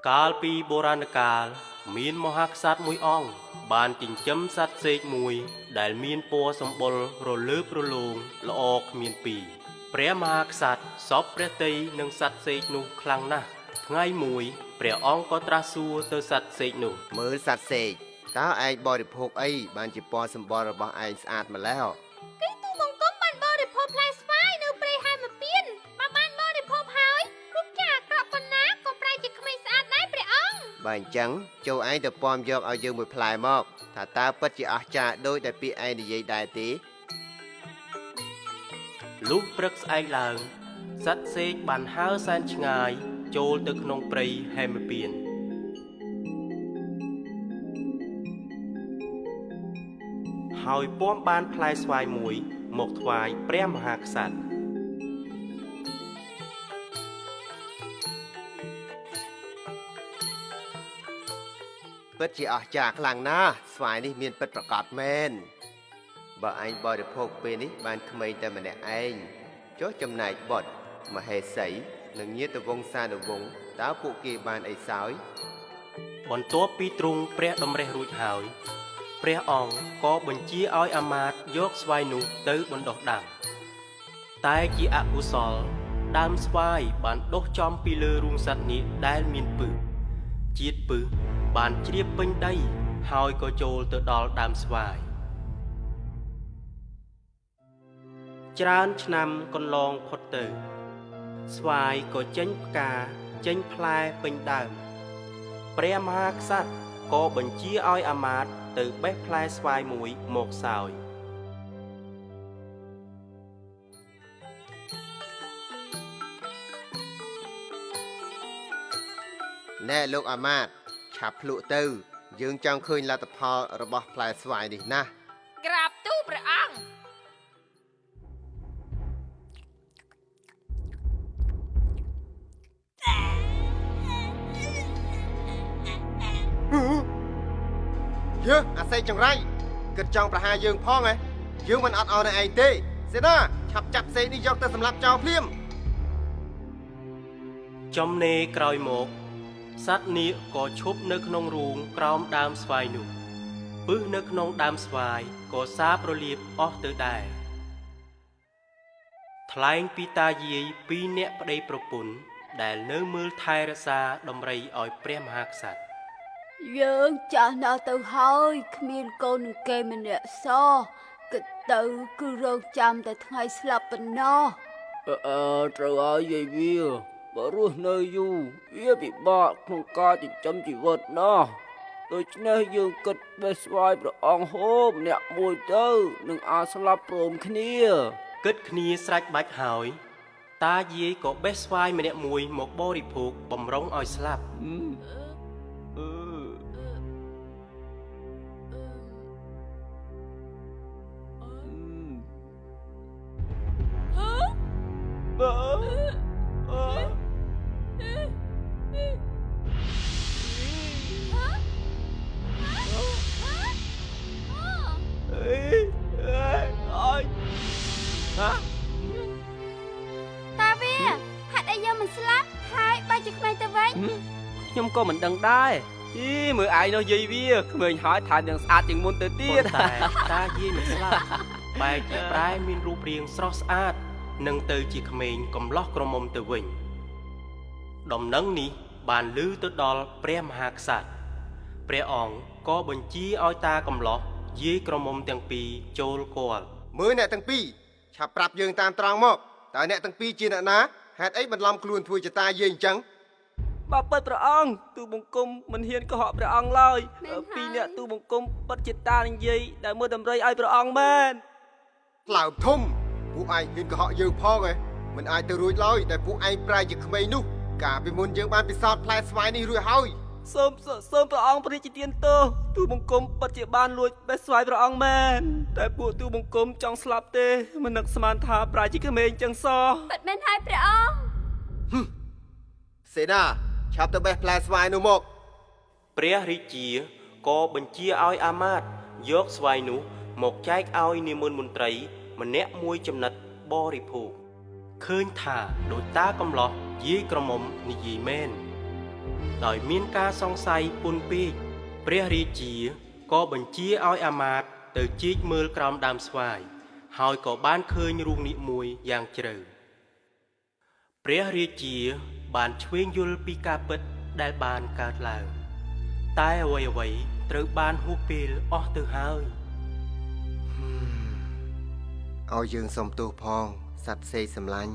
កាលពីបុរាណកាល មានមហាក្សត្រមួយអង្គ បានចិញ្ចឹមសត្វសេកមួយ ដែលមានពណ៌សម្បុររលើបរលោងល្អគ្មានពីរព្រះមហាក្សត្រសព្វព្រះទ័យនឹងសត្វសេកនោះខ្លាំងណាស់ថ្ងៃមួយព្រះអង្គក៏ត្រាស់សួរទៅសត្វសេកនោះ មើលសត្វសេកតើឯងបរិភោគអីបានជាពណ៌សម្បុររបស់ឯងស្អាតម្ល៉េះ គឺទូបង្គំបានបរិភោគផ្លែស្វាយនៅព្រៃហេមពៀនបើបានបរិភោគហើយរូបចាអាក្រក់ប៉ុណ្ណាក៏ប្រែជាក្មេងស្អាតដែរព្រះអង្គ បើអញ្ចឹងចូលឯងទៅពំយកឲ្យយើងមួយផ្លែមកថាតើពិតជាអស្ចារ្យដូចដែលពាក្យឯងនិយាយដែរទេ លុះព្រឹកស្អែកឡើងសត្វសេកបានហើរសែនឆ្ងាយចូលទៅក្នុងព្រៃហេមពៀនហើយពំបានផ្លែស្វាយមួយមកថ្វាយព្រះមហាក្សត្រ ពិតជាអស្ចារ្យខ្លាំងណាស់ស្វាយនេះមានពិតប្រាកដមែនបើឯងបរិភោគពេលនេះបានក្មេងតែម្នាក់ឯងចុះចំណែកបុត្រមហេសីនិងញាតិវង្សានុវង្សតើពួកគេបានអីសោយ បន្ទាប់ពីទ្រង់ព្រះតម្រិះរួចហើយព្រះអង្គក៏បញ្ជាឲ្យអាមាត្យយកស្វាយនោះទៅបណ្ដុះដាំតែជាអកុសលដើមស្វាយបានដុះចំពីលើរូងសត្វនាគដែលមានពឹសជាតិពឹសបានជ្រាបពេញដីហើយក៏ចូលទៅដល់ដើមស្វាយច្រើនឆ្នាំកន្លងផុតទៅស្វាយក៏ចេញផ្កាចេញផ្លែពេញដើមព្រះមហាក្សត្រក៏បញ្ជាឲ្យអាមាត្យទៅបេះផ្លែស្វាយមួយមកសោយ ណែលោកអាមាត្យឆាប់ភ្លក់ទៅយើងចង់ឃើញលទ្ធផលរបស់ផ្លែស្វាយនេះណាស់ ក្រាបទូលព្រះអង្គ យើអាសេកចង្រៃគិតចង់ប្រហារយើងផងហ៎យើងមិនអត់អោនឯងទេសេនាឆាប់ចាប់សេកនេះយកទៅសម្លាប់ចោលភ្លាម ចំណេក្រោយមកសត្វនាគក៏ឈប់នៅក្នុងរូងក្រោមដើមស្វាយនោះពឹសនៅក្នុងដើមស្វាយក៏សាបរលាបអស់ទៅដែរថ្លែងពីតាយាយពីរនាក់ប្តីប្រពន្ធដែលនៅមើលថែរក្សាដំរីឲ្យព្រះមហាក្សត្រ យើងចាស់ណាស់ទៅហើយគ្មានកូននឹងគេម្នាក់សោះគិតទៅគឺរងចាំតែថ្ងៃស្លាប់ប៉ុណ្ណោះ ត្រូវហើយយាយវាបើរស់នៅយូរវាពិបាកក្នុងការចិញ្ចឹមជីវិតណាស់ដូច្នេះយើងគិតបេះស្វាយព្រះអង្គហូបអ្នកមួយទៅនឹងអាចស្លាប់ព្រមគ្នា គិតគ្នាស្រេចបាច់ហើយតាយាយក៏បេះស្វាយម្នាក់មួយមកបរិភោគបំរុងឲ្យស្លាប់ តាវាហេតុអីយើងមិនស្លាប់ហើយបើជាក្មេងទៅវិញ ខ្ញុំក៏មិនដឹងដែរអីមើលឯងនោះយាយវាក្មេងហើយថែមទាំងស្អាតជាងមុនទៅទៀត តែតាយាយមិនស្លាប់បែរជាប្រែមានរូបរាងស្រស់ស្អាតនិងទៅជាក្មេងកំឡោះក្រមុំទៅវិញដំណឹងនេះបានឮទៅដល់ព្រះមហាក្សត្រព្រះអង្គក៏បញ្ជាឲ្យតាកំឡោះយាយក្រមុំទាំងពីរចូលគាល់ មើលអ្នកទាំងពីរឆាប់ប្រាប់យើងតាមត្រង់មកតើអ្នកទាំងពីរជាអ្នកណាហេតុអីបន្លំខ្លួនធ្វើជាតាយាយអញ្ចឹង បើពិតព្រះអង្គទូបង្គំមិនហ៊ានកុហកព្រះអង្គឡើយពីរអ្នកទូបង្គំពិតជាតានឹងយាយដែលមើលដំរីឲ្យព្រះអង្គមែន ថ្លើមធំពួកឯងហ៊ានកុហកយើងផងហ៎មិនអាចទៅរួចឡើយតែពួកឯងប្រែជាក្មេងនោះកាលពីមុនយើងបានពិសោធន៍ផ្លែស្វាយនេះរួចហើយ សូមព្រះអង្គព្រះរាជទានទោសទូបង្គំពិតជាបានលួចបេះស្វាយព្រះអង្គមែនតែពួកទូបង្គំចង់ស្លាប់ទេមិននឹកស្មានថាប្រែជាក្មេងចឹងសោះ ពិតមែនហើយព្រះអង្គ សេនាឆាប់ទៅបេះផ្លែស្វាយនោះមក ព្រះរាជាក៏បញ្ជាឲ្យអាមាត្យយកស្វាយនោះមកចែកឲ្យនាម៉ឺនមន្ត្រីម្នាក់មួយចំណិតបរិភោគឃើញថាដោយតាកំឡោះយាយក្រមុំនិយាយមែន។ ដោយមានការសង្ស័យពន់ពេកព្រះរាជាក៏បញ្ជាឲ្យអាមាត្យទៅជីកមើលក្រោមដើមស្វាយហើយក៏បានឃើញរូងនាគមួយយ៉ាងជ្រៅព្រះរាជាបានឈ្វេងយល់ពីការពិតដែលបានកើតឡើងតែអ្វីៗត្រូវបានហួសពេលអស់ទៅហើយ ឲ្យយើងសុំទោសផងសត្វសេកសម្លាញ់